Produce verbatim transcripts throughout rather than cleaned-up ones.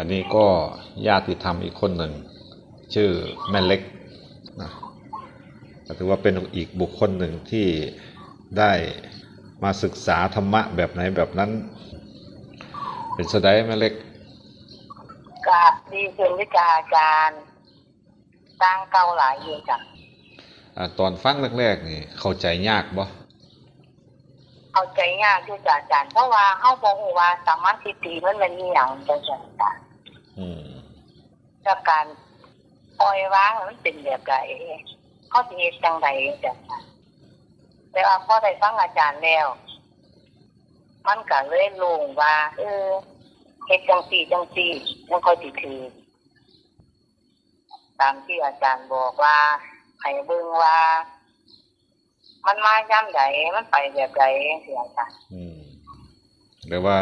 อันนี้ก็ญาติธรรมอีกคนหนึ่ง ชื่อแม่เล็กนะ ก็ถือว่าเป็นอีกบุคคลหนึ่งที่ได้มาศึกษาธรรมะแบบไหนแบบนั้น เป็นจั่งใดแม่เล็ก ก็ดีขึ้นอยู่จ้ะอาจารย์ ต่างเก่าหลายอยู่จ้ะ อ่า ตอนฟังแรกๆนี่เข้าใจยากบ่ เข้าใจยากอยู่จ้ะอาจารย์ เพราะว่าเฮาบ่ฮู้ว่าสัมมาทิฏฐิมันแม่นอีหยังจังซั่นจ้ะ อืม แล้วการปล่อยวางมันเป็นแบบใด เฮาสิเฮ็ดจั่งใดจังซั่น แต่ว่าพอได้ฟังอาจารย์แล้ว มันก็เลยโล่งว่า เออ เฮ็ดจั่งซี่จั่งซี่ มันค่อยสิถืก ตามที่อาจารย์บอกว่า ให้เบิ่งว่า มันมายามใด มันไปแบบใดจังซี้จ้ะ อืม แปลว่า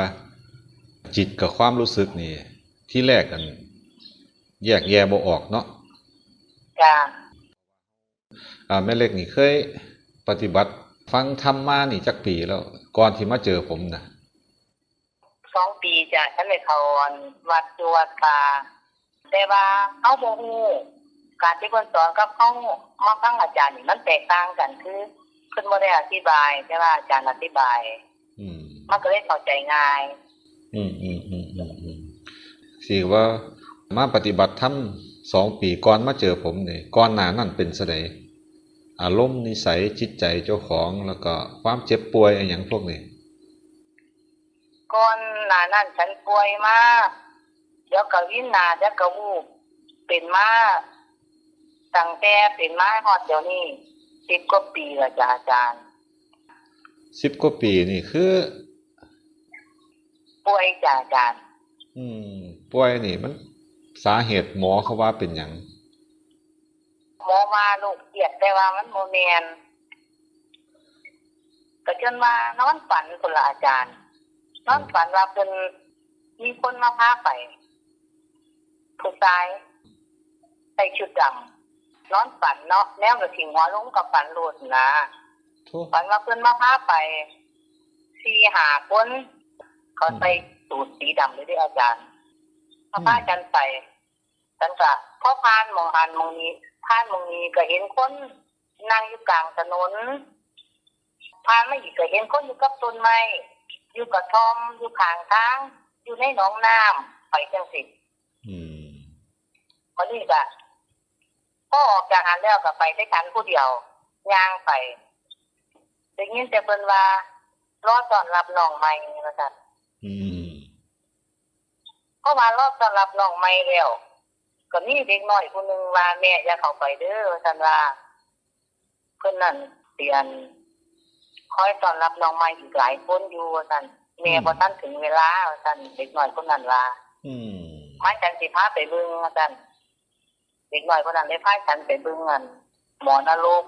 จิตกับความรู้สึกนี่ ที่แรกกัน แยกแยะบ่ออกเนาะ จ้ะ อ่า แม่เล็กนี่เคยปฏิบัติฟังธรรมมานี่จักปีแล้ว ก่อนที่มาเจอผมนะ สองปีจ้ะ ฉันได้เข้าวัดอยู่วัดป่า แต่ว่าเฮาบ่ฮู้ การที่เพิ่นสอนกับเฮามาฟังอาจารย์นี่มันแตกต่างกัน คือเพิ่นบ่ได้อธิบาย แต่ว่าอาจารย์อธิบาย อืม มันก็เลยเข้าใจง่าย อืมอืมอืมอืมอืมสิว่ามาปฏิบัติธรรมสองปีก่อนมาเจอผมนี่ ก่อนหน้านั้นเป็นจั่งใด อารมณ์นิสัยจิตใจเจ้าของ แล้วก็ความเจ็บป่วยอะหยังพวกนี้ ก่อนหน้านั้นฉันป่วยมา เดี๋ยวก็วินหน้า เดี๋ยวก็วูบ เป็นมา ตั้งแต่เป็นมาฮอดเดี๋ยวนี้ สิบกว่าปีแล้วจ้ะอาจารย์ สิบกว่าปีนี่คือ ป่วยจ้ะอาจารย์ อืม ป่วยนี่มันสาเหตุหมอเขาว่าเป็นหยัง หมอว่าโรคเครียด แต่ว่ามันบ่แม่น ก็จนว่านอนฝันพุ้นล่ะอาจารย์ นอนฝันว่าเพิ่นมีคนมาพาไป ผู้ชายใส่ชุดดำ นอนฝันเนาะ แนวก็ถิงหัวลงกับฝันโลดนะ โธ่ ฝันว่าเพิ่นมาพาไป สี่ห้าคน เขาใส่สูทสีดำเลยเด้ออาจารย์ มาพาฉันไป ฉันก็พอผ่านหม่องหั้นหม่องนี้ ผ่านหม่องนี้ก็เห็นคนนั่งอยู่กลางถนน ผ่านมาอีกก็เห็นคนอยู่กับต้นไม้ อยู่กระท่อม อยู่ข้างทาง อยู่ในหนองน้ำ ไปจังซี่ อืม วันนี้ก็พอออกจากหั้นแล้วก็ไปแต่ฉันผู้เดียว ย่างไป ได้ยินแต่เพิ่นว่า รอต้อนรับน้องใหม่ ว่าซั่น อืม เพราะว่ารอต้อนรับน้องใหม่แล้ว ก็มีเด็กน้อยผู้หนึ่งว่า แม่อย่าเข้าไปเด้อ ว่าซั่นว่า เพิ่นนั่นสิอัน คอยต้อนรับน้องใหม่อีกหลายคนอยู่ ว่าซั่น แม่ อืม บ่ทันถึงเวลา ว่าซั่น เด็กน้อยคนนั้นว่า อืม มา ฉันสิพาไปเบิ่ง ว่าซั่น เด็กน้อยคนนั้นเลยพาฉันไปเบิ่งอัน หมอนรก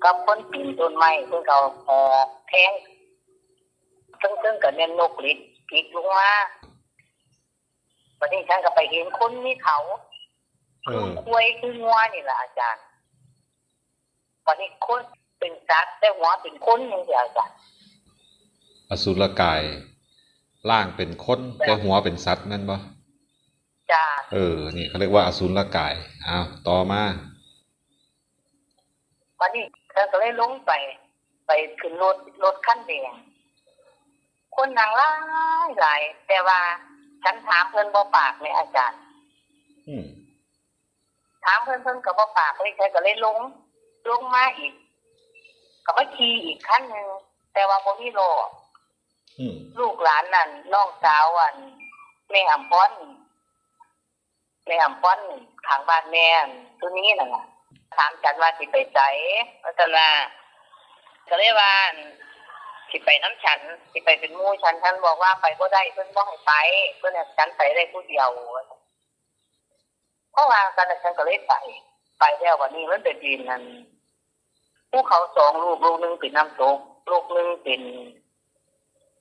กับคนปีนต้นไม้ เพิ่นก็เอาหอกแทง เทิงๆก็แม่นนกหลิดจิกลงมา บัดนี้ฉันก็ไปเห็นคนมีเขา เออ คือควายคืองัวนี่ล่ะอาจารย์ บัดนี้คนเป็นสัตว์ แต่หัวเป็นคนจังซี่อาจารย์ อสุรกาย ร่างเป็นคน แต่หัวเป็นสัตว์แม่นบ่ จ้า เออ นี่เขาเรียกว่าอสุรกาย อ้าว ต่อมา บัดนี้ฉันก็เลยลงไป ไปขึ้นรถ รถคันแดง คนนั่งหลายหลาย แต่ว่าฉันถามเพิ่นบ่ปากแหมอาจารย์ อืม ถามเพิ่น เพิ่นก็บ่ปากเลย ฉันก็เลยลง ลงมาอีก ก็มาขี่อีกคันหนึ่ง แต่ว่าบ่มีล้อ อืม ลูกหลานนั่น น้องสาวอัน แม่อำพร แม่อำพร ข้างบ้านแม่อัน สุนีนั่นล่ะ ถามฉันว่าสิไปไส ว่าซั่นว่า ก็เลยว่า สิไปนำฉัน สิไปเป็นหมู่ฉัน ฉันบอกว่าไปบ่ได้ เพิ่นบ่ให้ไป เพิ่นให้ฉันไปได้ผู้เดียว เพราะว่าซั่นน่ะ ฉันก็เลยไป ไปแล้วบัดนี้มันไปปีนนั่น ภูเขาสองลูก ลูกหนึ่งเป็นน้ำตก ลูกหนึ่งเป็น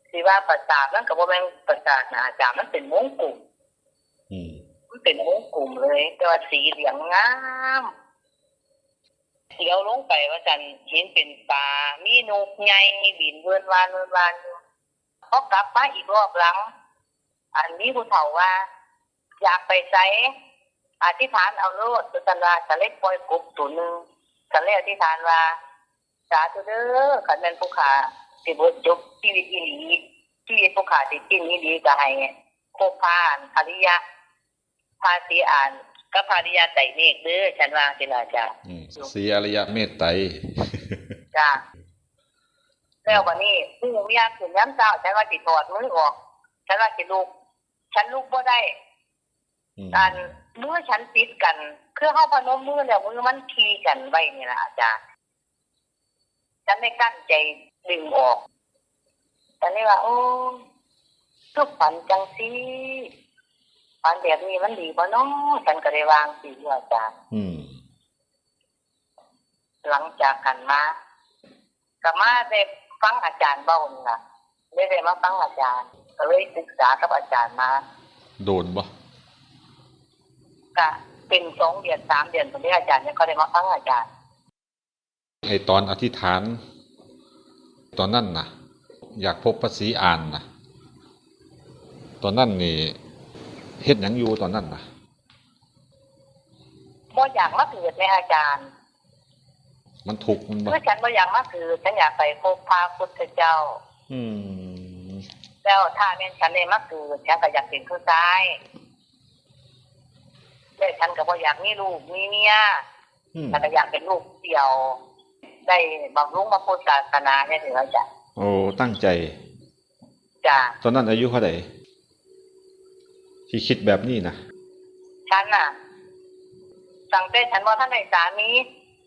สิว่าปราสาทมันก็บ่แม่นปราสาทนะอาจารย์ มันเป็นวงกลม อืม มันเป็นวงกลมเลย แต่ว่าสีเหลืองงาม เดี๋ยวลงไปว่าซั่น เห็นเป็นป่า มีนกใหญ่บินเวินวานเวินวานอยู่ พอกลับมาอีกรอบหลัง อันมีผู้เฒ่าว่า อยากไปไส อธิษฐานเอาโลด ว่าซั่นว่า ก็เลยปล่อยกบตัวหนึ่ง ก็เลยอธิษฐานว่า สาธุเด้อ คันแม่นผู้ข้าสิบ่จบชีวิตอีหลี ชีวิตผู้ข้าสิสิ้นอีหลี ก็ให้คบพระอริยะ พระศรีอาน กับพระอริยะไตรเมกเด้อ ฉันว่าจั่งซี้ล่ะจ้ะ อืม ศรีอริยะเมตไตร จ้ะ แล้วบัดนี้ มื้อเมียขึ้นยามเช้า ฉันว่าสิถอดมือออก ฉันว่าสิลุก ฉันลุกบ่ได้ อืม อัน มือฉันติดกัน คือเฮาพนมมือแล้วมือมันคีกันไว้นี่ล่ะอาจารย์ ฉันได้กั้นใจดึงออก ฉันเลยว่า โอ้ คือฝันจั่งซี้ ฝันแบบนี้มันดีบ่น้อ ฉันก็ได้วางสิอยู่อาจารย์ อืม หลังจากหั้นมา ก็มาได้ฟังอาจารย์เว้านี่ล่ะ ได้ ได้มาฟังอาจารย์ ก็เลยศึกษากับอาจารย์มา โดนบ่ ก็เป็นสองเดือนสามเดือนพุ้นเด้ อาจารย์ ยังค่อยได้มาฟังอาจารย์ ไอ้ตอนอธิษฐาน ตอนนั้นน่ะ อยากพบพระศรีอานน่ะ ตอนนั้นนี่ เฮ็ดหยังอยู่ตอนนั้นน่ะ บ่อยากมาเกิดแม่อาจารย์ มันทุกข์มันบ่ คือฉันบ่อยากมาเกิด ฉันอยากไปพบพระพุทธเจ้า อืม แล้วถ้าแม่นฉันได้มาเกิด ฉันก็อยากเป็นผู้ชาย แล้วฉันก็บ่อยากมีลูกมีเมีย อืม แล้วก็อยากเป็นลูกเดี่ยว ได้บำรุงพระพุทธศาสนาจั่งซี้ล่ะจ้ะ โอ้ ตั้งใจ จ้ะ ตอนนั้นอายุเท่าใด ที่คิดแบบนี้นะ ฉันน่ะ ตั้งแต่ฉันบ่ทันได้สามี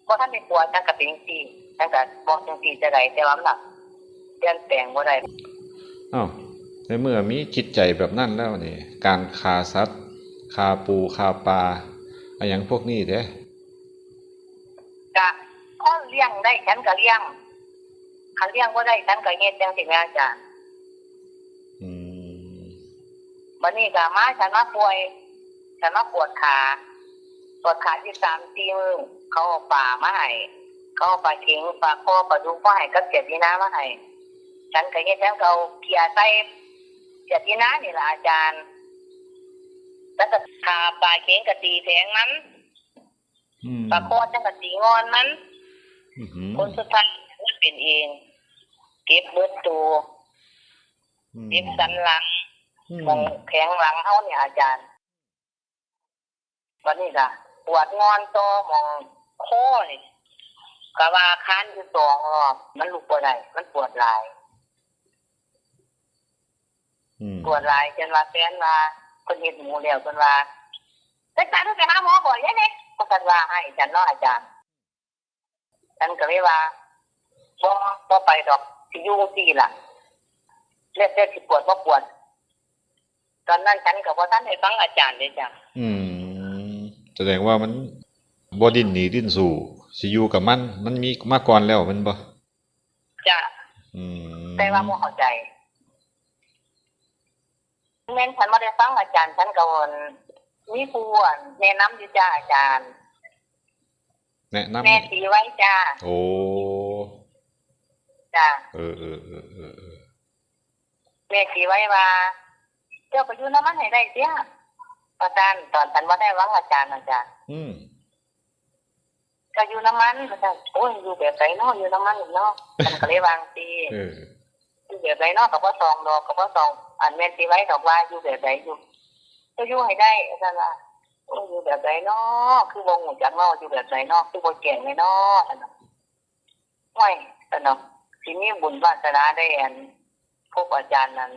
บ่ทันได้ผัว ฉันก็เป็นจั่งซี้ ฉันก็บ่จั่งซี้จั่งใด แต่ว่ามันน่ะ เปลี่ยนแปลงบ่ได้ อ้าว ในเมื่อมีจิตใจแบบนั้นแล้วนี่ การฆ่าสัตว์ ฆ่าปูฆ่าปลา อะหยังพวกนี้เด้ ก็พอเลี้ยงได้ฉันก็เลี้ยง คันเลี้ยงบ่ได้ฉันก็เฮ็ดจั่งซี้แหมจ้ะ อืม บัดนี้ก็มา ฉันมาป่วย ฉันมาปวดขา ปวดขาอยู่สามสี่มื้อ เขาเอาปลามาให้ เขาเอาปลาเข็ง ปลาข่อ ปลาดุกมาให้ กับเขียดอีนามาให้ ฉันก็เฮ็ดหยังก็เอาเกียใส่เขียดอีนานี่ล่ะอาจารย์ แล้วก็ฆ่าปลาเข็งก็ตีแผงมัน อืม ปลาข่อจั่งก็ตีงอนมัน อื้อหือ ผลสุดท้ายมันเป็นเอง เจ็บเบิดตัว อืม เจ็บสันหลัง อืม หม่องแผงหลังเฮาเนี่ยอาจารย์ บัดนี้ก็ปวดงอนต่อหม่องคอนี่ ก็ว่าคานอยู่สองรอบ มันลุกบ่ได้ มันปวดหลาย อืม ปวดหลายจนว่าแฟนว่า เพิ่นเฮ็ดหมูแล้ว เพิ่นว่า "ไปตาลูกไปหาหมอบ่ยายเล็ก" เพิ่นว่าให้ฉันเนาะอาจารย์ ฉันก็เลยว่า "บ่ บ่ไปดอก สิอยู่จั่งซี้ล่ะ แล้วแต่สิปวดบ่ปวด" ตอนนั้นฉันก็บ่ทันได้ฟังอาจารย์เด้จ้ะ อืม แสดงว่ามันบ่ดิ้นหนีดิ้นสู้ สิอยู่กับมัน มันมีมาก่อนแล้วแม่นบ่ จ้ะ อืม แต่ว่าบ่เข้าใจ แม่นฉันบ่ได้ฟังอาจารย์ ฉันก็มีผู้แนะนำอยู่จ้ะอาจารย์ แนะนำ แม่ศรีไว้จ้ะ โอ้ จ้ะ เออ เออ เออ เออ เออ แม่ศรีไว้ว่า "เจ้าไปอยู่นำมันให้ได้เสีย" ว่าซั่น ตอนฉันบ่ได้ฟังอาจารย์น่ะจ้ะ อืม "เจ้าอยู่นำมัน" ว่าซั่น "โอ้ย อยู่แบบใดน้อ อยู่นำมันเนาะ" ฉันก็เลยว่าจั่งซี้ เออ "อยู่แบบใดน้อ ก็บ่ส่องดอก ก็บ่ส่อง อันแม่ศรีไว้ดอกว่าอยู่แบบใดอยู่ เจ้าอยู่ให้ได้" ว่าซั่นว่า "โอ้ย อยู่แบบใดน้อ คือบ่ฮู้จักน้อ อยู่แบบใดน้อ คือบ่แจ้งเลยน้อ" ซั่นน่ะ "ห้วย" ซั่นเนาะ "สิมีบุญวาสนาได้อัน พบอาจารย์นั่น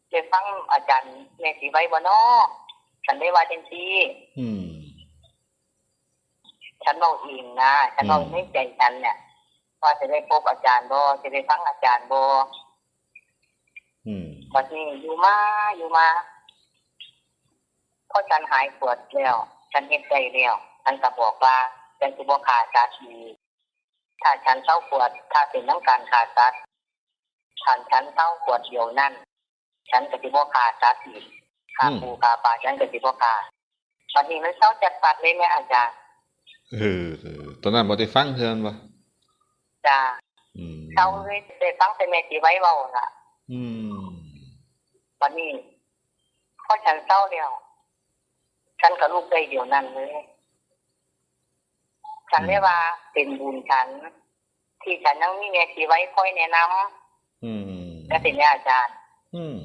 ได้ฟังอาจารย์แม่ศรีไว้บ่น้อ" ฉันได้ว่าจั่งซี้ อืม ฉันเว้าเองนะ ฉันเว้า อืม ในใจฉันเนี่ย ว่าสิได้พบอาจารย์บ่ สิได้ฟังอาจารย์บ่ อืม บัดนี้อยู่มา อยู่มา พอฉันหายปวดแล้ว ฉันเฮ็ดได้แล้ว ฉันก็บอกว่า ฉันสิบ่ฆ่าสัตว์อีก ถ้าฉันเซาปวด ถ้าเป็นนำการฆ่าสัตว์ ถ้าฉันเซาปวดเดี๋ยวนั้น ฉันก็สิบ่ฆ่าสัตว์อีก ฆ่า อืม ปูฆ่าปลา ฉันก็สิบ่ฆ่า บัดนี้มันเซาจัดปัดเลยแม่อาจารย์ เออ เออ ตอนนั้นบ่ได้ฟังเทื่อแม่นบ่ จ้า อืม เซาเลย ได้ฟังแต่แม่ศรีไว้เว้าล่ะ อืม บัดนี้ พอฉันเซาแล้ว ฉันก็ลุกได้เดี๋ยวนั้นเลย ฉันเลยว่าเป็นบุญฉัน ที่ฉันยังมีแม่สีไว้คอยแนะนำ อืม และเป็นแม่อาจารย์ อืม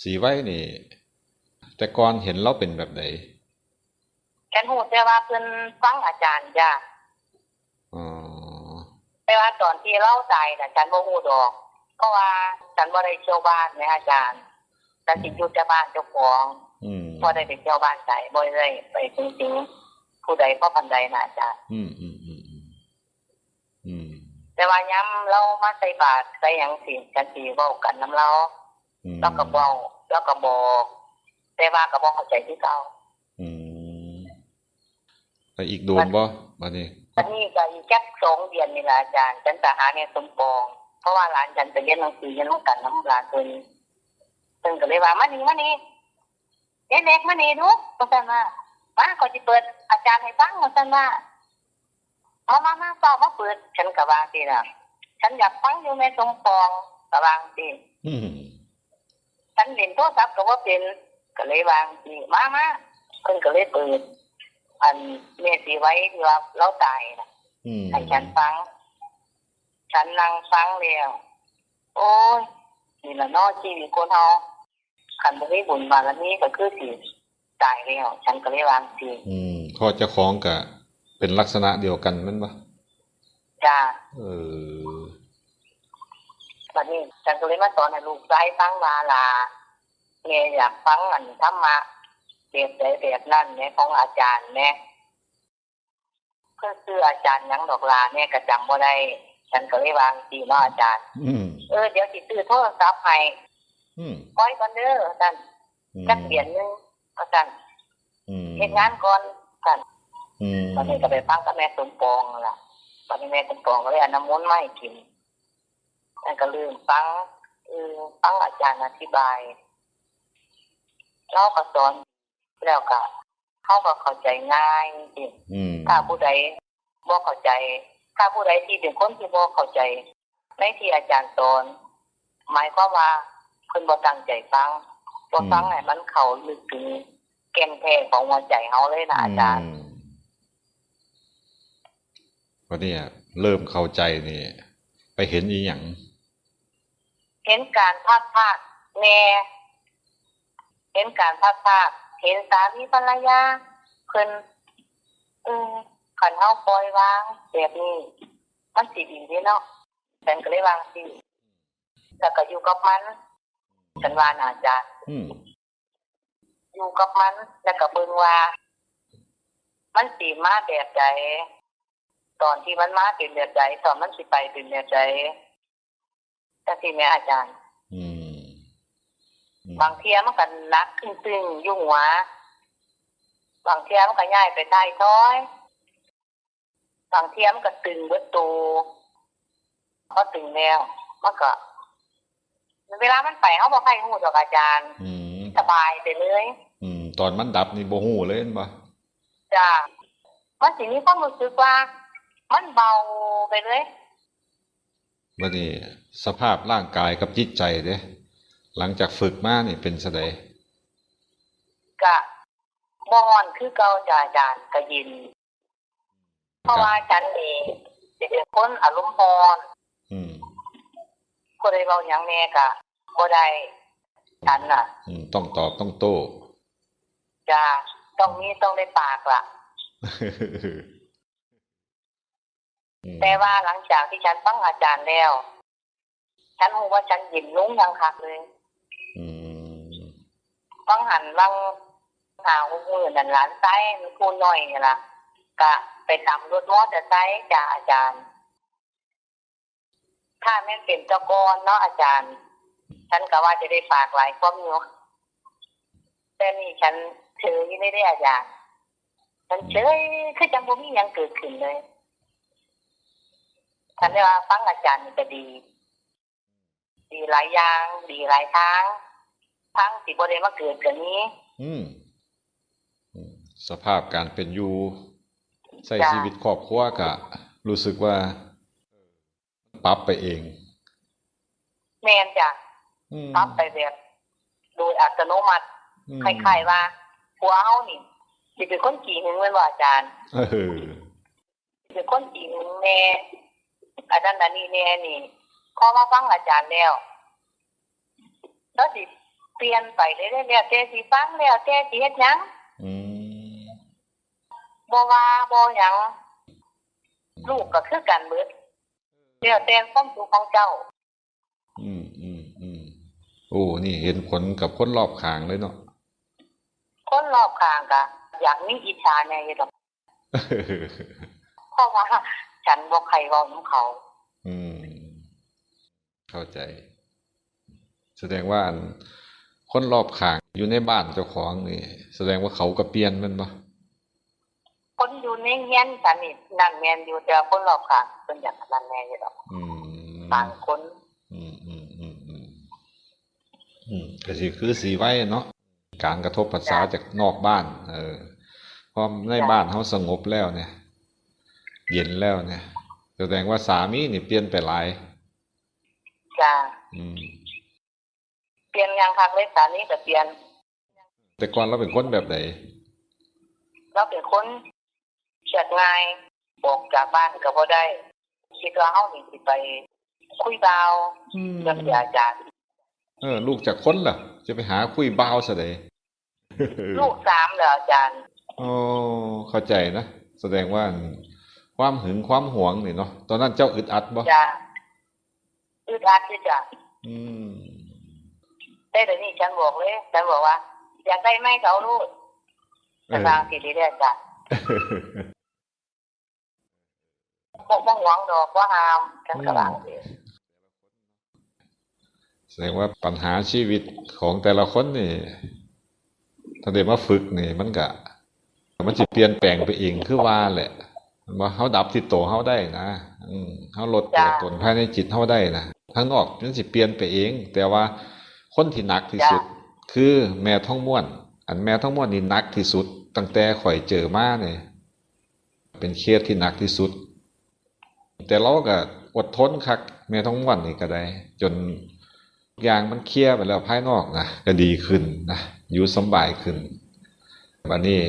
สีไว้นี่ แต่ก่อนเห็นเราเป็นแบบไหน ฉันรู้แต่ว่าเพิ่นฟังอาจารย์จ้ะ อ๋อ แต่ว่าตอนที่เราตายน่ะ ฉันบ่รู้ดอก เพราะว่าฉันบ่ได้เที่ยวบ้านแหมอาจารย์ ฉันสิอยู่แต่บ้านเจ้าของ อืม บ่ได้ไปเที่ยวบ้านใด บ่ได้ไปจริงๆ ผู้ใดพอปานใดน่ะอาจารย์ อืมอืมอืมอืมอืม แต่ว่ายามลาวมาใส่บาตรใส่หยังสิ ฉันสิเว้ากันนำลาว อืม ลาวก็เว้า ลาวก็บอก แต่ว่าก็บ่เข้าใจคือเก่า อืม แล้วอีกโดนบ่บัดนี้ อันนี้ก็อีกจักสองเดือนนี่ล่ะอาจารย์ ฉันก็หาแม่สมปอง เพราะว่าหลานฉันไปเรียนหนังสืออยู่นำกันนำหลานเพิ่น เพิ่นก็เลยว่า "มานี่ มานี่ ยายเล็กมานี่ดู" ว่าซั่นว่า "มา ข้อยสิเปิดอาจารย์ให้ฟัง" ว่าซั่นว่า "มา มา มา ฟ้าวมาเปิด" ฉันก็ว่าจั่งซี้ล่ะ "ฉันอยากฟังอยู่แม่สมปอง" ก็ว่าจั่งซี้ อืม ฉันเล่นโทรศัพท์ก็บ่เป็น ก็เลยว่าจั่งซี้ "มา มา" เพิ่นก็เลยเปิด อันแม่สีไว้ที่ว่าลาวตายน่ะ อืม ให้ฉันฟัง ฉันนั่งฟังแล้ว โอ้ย นี่ล่ะเนาะชีวิตคนเฮา คันบ่มีบุญบารมีก็คือสิตายแล้ว ฉันก็เลยว่าจั่งซี้ อืม เพราะเจ้าของก็เป็นลักษณะเดียวกันแม่นบ่ จ้า เออ บัดนี้ฉันก็เลยมาสอนให้ลูกชายฟังว่า "หล่า แม่อยากฟังอันธรรมะแบบใดแบบนั้นแหม ของอาจารย์แหม" เพิ่นชื่ออาจารย์หยังดอกหล่า แม่ก็จำบ่ได้ ฉันก็เลยว่าจั่งซี้เนาะอาจารย์ อืม "เออ เดี๋ยวสิซื้อโทรศัพท์ให้ อืม ปล่อยก่อนเด้อ" ว่าซั่น อืม "จักเดือนหนึง" ว่าซั่น อืม "เฮ็ดงานก่อน" ว่าซั่น อืม บัดนี้ก็ไปฟังกับแม่สมปองนั่นล่ะ บัดนี้แม่สมปองก็เลยเอาน้ำมนต์มาให้กิน แล้วก็เริ่มฟัง เออ ฟังอาจารย์อธิบาย ลาวก็สอน แล้วก็ เฮาก็เข้าใจง่ายจั่งซี้ อืม ถ้าผู้ใดบ่เข้าใจ ถ้าผู้ใดที่เป็นคนที่บ่เข้าใจ ในที่อาจารย์สอน หมายความว่าเพิ่นบ่ตั้งใจฟัง บ่ฟัง อืม ให้มันเข้าลึกถึงแก่นแท้ของหัวใจเฮาเลยนะอาจารย์ อืม บัดนี้เริ่มเข้าใจนี่ ไปเห็นอีหยัง เห็นการพลัดพรากแม่ เห็นการพลัดพราก เห็นสามีภรรยาเพิ่น เออ คันเฮาปล่อยวางแบบนี้ มันสิดีเด้เนาะ ฉันก็เลยว่าจั่งซี้ แล้วก็อยู่กับมัน ฉันว่านะอาจารย์ อืม อยู่กับมัน แล้วก็เบิ่งว่า มันสิมาแบบใด ตอนที่มันมาเป็นแบบใด ตอนมันสิไปเป็นแบบใด จั่งซี้แหมอาจารย์ อืม อืม บางเทื่อมันก็หนักตึงๆอยู่หัว บางเทื่อมันก็ย้ายไปท้ายทอย บางเทื่อมันก็ตึงเบิดโต พอตึงแล้ว มันก็ เวลามันไป เฮาบ่ใคร่ฮู้ดอกอาจารย์ อืม สบายไปเลย อืม ตอนมันดับนี่บ่ฮู้เลยแม่นบ่ จ้ะ มันสิมีความรู้สึกว่า มันเบาไปเลย บัดนี้สภาพร่างกายกับจิตใจเด้ หลังจากฝึกมานี่เป็นจั่งใด ก็บ่ร้อนคือเก่าจ้ะอาจารย์ ก็เย็น เพราะว่าฉันนี่สิเป็นคนอารมณ์ร้อน อืม ผู้ใดเว้าหยังแหน่ก็บ่ได้ ฉันน่ะ อืม ต้องตอบต้องโต้ จ้ะ ต้องมี ต้องได้ปากล่ะ อืม แต่ว่าหลังจากที่ฉันฟังอาจารย์แล้ว ฉันรู้ว่าฉันเย็นลงอย่างคักเลย อืม บางหันบางหาหกมื้อนั่น หลานชายมันผู้น้อยนี่ล่ะ ก็ไปตำรถมอเตอร์ไซค์จ้ะอาจารย์ ถ้าแม่นเป็นแต่ก่อนเนาะอาจารย์ ฉันก็ว่าจะได้ปากหลายความอยู่ แต่นี่ฉันเฉยอยู่เลยเด้อาจารย์ ฉันเฉย คือจั่งบ่มีหยังเกิดขึ้นเลย ฉันเลยว่าฟังอาจารย์นี่ก็ดี ดีหลายอย่าง ดีหลายทาง ทางที่บ่ได้มาเกิดก็มี อืม อืม สภาพการเป็นอยู่ ใช้ จ้ะ ชีวิตครอบครัวก็รู้สึกว่า ปรับไปเอง แม่นจ้ะ อืม ปรับไปแบบโดยอัตโนมัติ อืม คล้ายๆว่า ผัวเฮานี่สิเป็นคนขี้หึงแม่นบ่อาจารย์ เออ เป็นคนขี้หึงแน่ อันนั้นอันนี้แน่นี่ พอมาฟังอาจารย์แล้ว แล้วสิเปลี่ยนไปเรื่อยๆ แล้วแต่สิฟัง แล้วแต่สิเฮ็ดหยัง อืม บ่ว่าบ่หยัง ลูกก็คือกันเบิด แล้วแต่ความสุขของเจ้า อืม อืม อืม โอ้ นี่เห็นผลกับคนรอบข้างเลยเนาะ คนรอบข้างก็อยากมีอิจฉาแน่อยู่ดอก เพราะว่าฉันบ่ใคร่เว้านำเขา อืม เข้าใจ แสดงว่าอัน คนรอบข้างอยู่ในบ้านเจ้าของนี่ แสดงว่าเขาก็เปลี่ยนแม่นบ่ คนอยู่ในเฮือนฉันนี่นั่นแม่นอยู่ แต่ว่าคนรอบข้างเพิ่นอยากนั่นแน่อยู่ดอก อืม บางคน อืม อืม อืม อืม อืม ก็สิคือสิไวเนาะ การกระทบผัสสะ จ้ะ จากนอกบ้าน เออ เพราะใน จ้ะ บ้านเฮาสงบแล้วเนี่ย เย็นแล้วเนี่ย แสดงว่าสามีนี่เปลี่ยนไปหลาย จ้ะ อืม เปลี่ยนอย่างคักเลย สามีก็เปลี่ยน แต่ก่อนเราเป็นคนแบบใด เราเป็นคนเครียดง่าย ออกจากบ้านก็บ่ได้ คิดว่าเฮานี่สิไปคุยบ่าว อืม จั่งซี้อาจารย์ เออ ลูกจักคนล่ะ จะไปหาคุยบ่าวซะใด ลูกสามแล้วอาจารย์ อ๋อ เข้าใจนะ แสดงว่าความหึงความหวงนี่เนาะ ตอนนั้นเจ้าอึดอัดบ่ จ้ะ อึดอัดอยู่จ้ะ อืม แต่เดี๋ยวนี้ฉันบอกเลย ฉันบอกว่า อยากได้ไหมก็เอาโลด เออ ฉันว่าสิเด้อจ้ะ บ่ บ่หวงดอก บ่ห้าม ฉันก็ว่า อืม สิ แสดงว่าปัญหาชีวิตของแต่ละคนนี่ ถ้าได้มาฝึกนี่ มันก็ มันสิเปลี่ยนแปลงไปเองคือว่าแหละ แม่นบ่ เฮาดับที่ตัวเฮาได้นะ อืม เฮาลดตัว จ้ะ ตนภายในจิตเฮาได้นะ ข้างนอกมันสิเปลี่ยนไปเอง แต่ว่าคนที่หนักที่สุด จ้ะ คือแม่ทองม้วน อันแม่ทองม้วนนี่หนักที่สุด ตั้งแต่ข้อยเจอมานี่ เป็นเคสที่หนักที่สุด แต่เราก็อดทนคัก แม่ทองม้วนนี่ก็ได้ จนทุกอย่างมันเคลียร์ไปแล้วภายนอกนะ ก็ดีขึ้นนะ อยู่สำบายขึ้น บัดนี้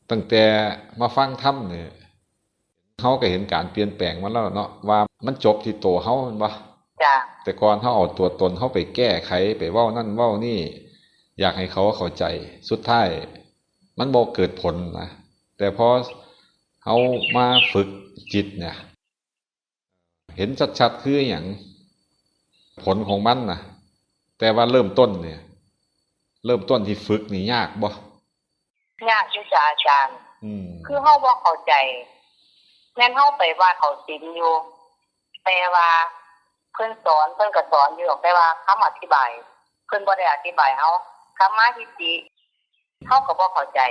ตั้งแต่มาฟังธรรมนี่ เฮาก็เห็นการเปลี่ยนแปลงมาแล้วเนาะ ว่ามันจบที่ตัวเฮาแม่นบ่ จ้ะ แต่ก่อนเฮาเอาตัวตนเฮาไปแก้ไข ไปเว้านั่นเว้านี่ อยากให้เขาเข้าใจ สุดท้ายมันบ่เกิดผลนะ แต่พอเฮามาฝึกจิตเนี่ย เห็นชัดๆ คือหยัง ผลของมันนะ แต่ว่าเริ่มต้นเนี่ย เริ่มต้นที่ฝึกนี่ยากบ่ ยากอยู่จ้ะอาจารย์ อืม คือเฮาบ่เข้าใจ แม่นเฮาไปวัดเข้าศีลอยู่ แต่ว่าเพิ่นสอน เพิ่นก็สอนอยู่ดอก แต่ว่าคำอธิบาย เพิ่นบ่ได้อธิบายเฮา สัมมาทิฏฐิ เฮาก็บ่เข้าใจ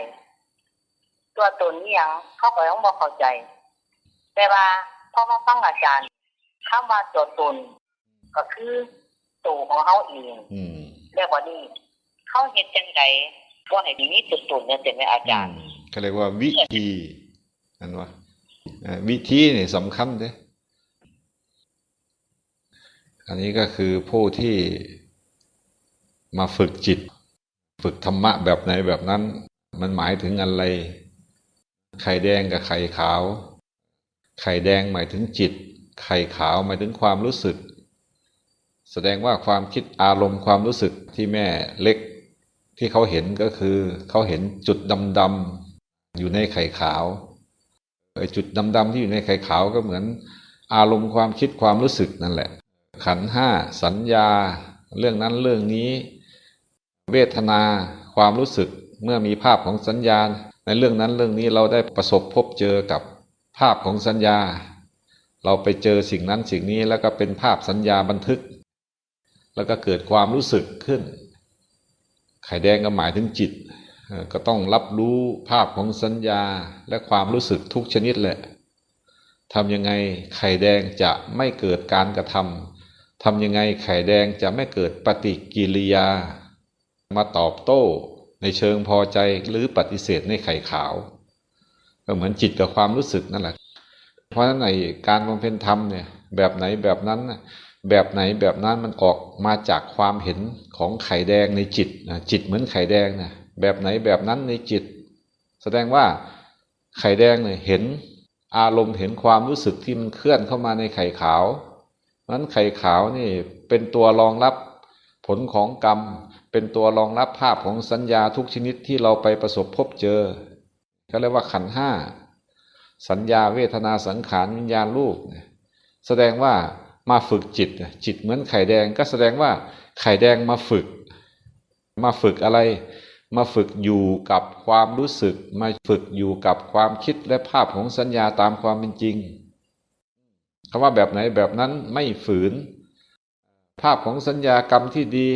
ตัวตนอีหยัง เฮาก็ยังบ่เข้าใจ แต่ว่าพอมาฟังอาจารย์ คำว่าตัวตน ก็คือตัวของเฮาเอง อืม แล้วบัดนี้ เฮาเฮ็ดจั่งใดบ่ให้มีตัวตนจั่งซี้แหมอาจารย์ อืม เขาเรียกว่าวิธี แม่นบ่ เอ่อ วิธีนี่สำคัญเด้ อันนี้ก็คือผู้ที่มาฝึกจิต ฝึกธรรมะแบบไหนแบบนั้น มันหมายถึงอะไร ไข่แดงกับไข่ขาว ไข่แดงหมายถึงจิต ไข่ขาวหมายถึงความรู้สึก แสดงว่าความคิด อารมณ์ ความรู้สึกที่แม่เล็กที่เขาเห็นก็คือ เขาเห็นจุดดำๆ อยู่ในไข่ขาว ไอ้จุดดำๆ ที่อยู่ในไข่ขาวก็เหมือนอารมณ์ ความคิด ความรู้สึกนั่นแหละ ขันธ์ห้า สัญญา เรื่องนั้นเรื่องนี้ เวทนา ความรู้สึก เมื่อมีภาพของสัญญา ในเรื่องนั้นเรื่องนี้ เราได้ประสบพบเจอกับภาพของสัญญา เราไปเจอสิ่งนั้นสิ่งนี้ แล้วก็เป็นภาพสัญญาบันทึก แล้วก็เกิดความรู้สึกขึ้น ไข่แดงก็หมายถึงจิต เอ่อ ก็ต้องรับรู้ภาพของสัญญาและความรู้สึกทุกชนิดแหละ ทำยังไงไข่แดงจะไม่เกิดการกระทำ ทำยังไงไข่แดงจะไม่เกิดปฏิกิริยา มาตอบโต้ในเชิงพอใจหรือปฏิเสธในไข่ขาว ก็เหมือนจิตกับความรู้สึกนั่นแหละ เพราะฉะนั้นไอ้การบำเพ็ญธรรมเนี่ย แบบไหนแบบนั้นน่ะ แบบไหนแบบนั้นมันออกมาจากความเห็นของไข่แดงในจิตนะ จิตเหมือนไข่แดงนะ แบบไหนแบบนั้นในจิต แสดงว่าไข่แดงเนี่ยเห็นอารมณ์ เห็นความรู้สึกที่มันเคลื่อนเข้ามาในไข่ขาว นั้นไข่ขาวนี่เป็นตัวรองรับผลของกรรม เป็นตัวรองรับภาพของสัญญาทุกชนิดที่เราไปประสบพบเจอ เขาเรียกว่าขันธ์ห้า สัญญา เวทนา สังขาร วิญญาณ รูปเนี่ย แสดงว่ามาฝึกจิตนะ จิตเหมือนไข่แดง ก็แสดงว่าไข่แดงมาฝึก มาฝึกอะไร มาฝึกอยู่กับความรู้สึก มาฝึกอยู่กับความคิดและภาพของสัญญาตามความเป็นจริง คำว่าแบบไหนแบบนั้นไม่ฝืน ภาพของสัญญากรรมที่ดี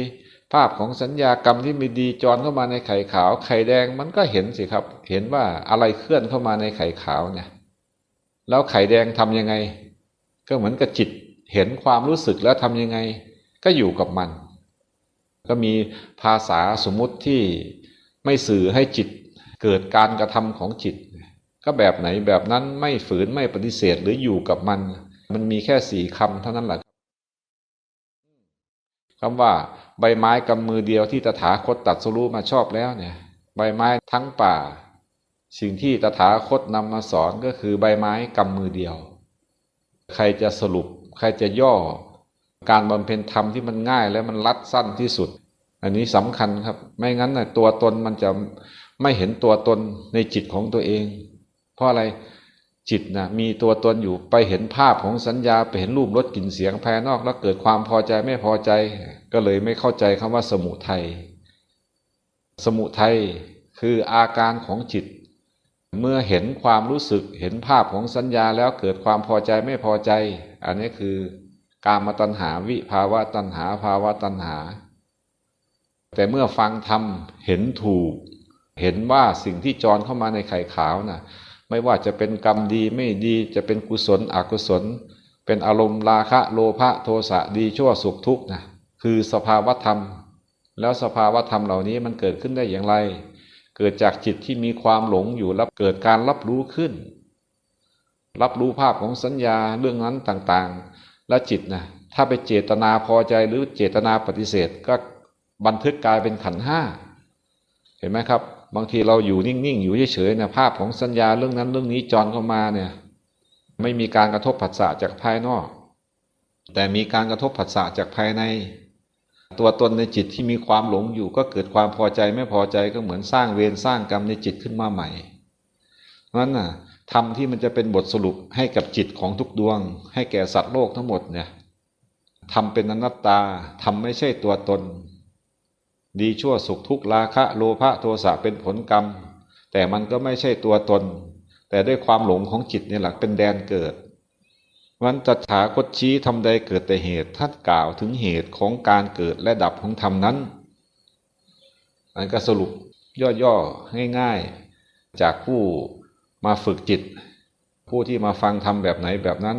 ภาพของสัญญากรรมที่ไม่ดีจรเข้ามาในไข่ขาว ไข่แดงมันก็เห็นสิครับ เห็นว่าอะไรเคลื่อนเข้ามาในไข่ขาวเนี่ย แล้วไข่แดงทำยังไง ก็เหมือนกับจิตเห็นความรู้สึกแล้วทำยังไง ก็อยู่กับมัน ก็มีภาษาสมมุติที่ไม่สื่อให้จิตเกิดการกระทำของจิต ก็แบบไหนแบบนั้นไม่ฝืนไม่ปฏิเสธหรืออยู่กับมัน มันมีแค่สี่คำเท่านั้นแหละ คำว่าใบไม้กำมือเดียวที่ตถาคตตรัสรู้มาชอบแล้วเนี่ย ใบไม้ทั้งป่า สิ่งที่ตถาคตนำมาสอนก็คือใบไม้กำมือเดียว ใครจะสรุป ใครจะย่อ การบำเพ็ญธรรมที่มันง่ายและมันรัดสั้นที่สุด อันนี้สำคัญครับ ไม่งั้นนะตัวตนมันจะไม่เห็นตัวตนในจิตของตัวเอง เพราะอะไร จิตนะมีตัวตนอยู่ ไปเห็นภาพของสัญญา ไปเห็นรูปรสกลิ่นเสียงภายนอก แล้วเกิดความพอใจไม่พอใจ ก็เลยไม่เข้าใจคำว่าสมุทัย สมุทัยคืออาการของจิต เมื่อเห็นความรู้สึก เห็นภาพของสัญญาแล้วเกิดความพอใจไม่พอใจ อันนี้คือกามตัณหา วิภาวะตัณหา ภาวะตัณหา แต่เมื่อฟังธรรม เห็นถูก เห็นว่าสิ่งที่จรเข้ามาในไข่ขาวนะ ไม่ว่าจะเป็นกรรมดีไม่ดี จะเป็นกุศลอกุศล เป็นอารมณ์ราคะ โลภะ โทสะ ดีชั่วสุขทุกข์นะ คือสภาวธรรม แล้วสภาวธรรมเหล่านี้มันเกิดขึ้นได้อย่างไร เกิดจากจิตที่มีความหลงอยู่ แล้วเกิดการรับรู้ขึ้น รับรู้ภาพของสัญญาเรื่องนั้นต่างๆ และจิตนะ ถ้าไปเจตนาพอใจหรือเจตนาปฏิเสธ ก็บันทึกกลายเป็นขันธ์ห้า เห็นไหมครับ บางทีเราอยู่นิ่งๆ อยู่เฉยๆนะ ภาพของสัญญาเรื่องนั้นเรื่องนี้จรเข้ามาเนี่ย ไม่มีการกระทบผัสสะจากภายนอก แต่มีการกระทบผัสสะจากภายใน ตัวตนในจิตที่มีความหลงอยู่ก็เกิดความพอใจไม่พอใจ ก็เหมือนสร้างเวรสร้างกรรมในจิตขึ้นมาใหม่ เพราะฉะนั้นน่ะ ธรรมที่มันจะเป็นบทสรุปให้กับจิตของทุกดวง ให้แก่สัตว์โลกทั้งหมดเนี่ย ธรรมเป็นอนัตตา ธรรมไม่ใช่ตัวตน ดีชั่วสุขทุกข์ ราคะ โลภะ โทสะ เป็นผลกรรม แต่มันก็ไม่ใช่ตัวตน แต่ด้วยความหลงของจิตนี่แหละเป็นแดนเกิด เพราะฉะนั้นตถาคตชี้ธรรมใดเกิดแต่เหตุ ท่านกล่าวถึงเหตุของการเกิดและดับของธรรมนั้น อันก็สรุปย่อๆ ง่ายๆ จากผู้มาฝึกจิต ผู้ที่มาฟังธรรมแบบไหนแบบนั้น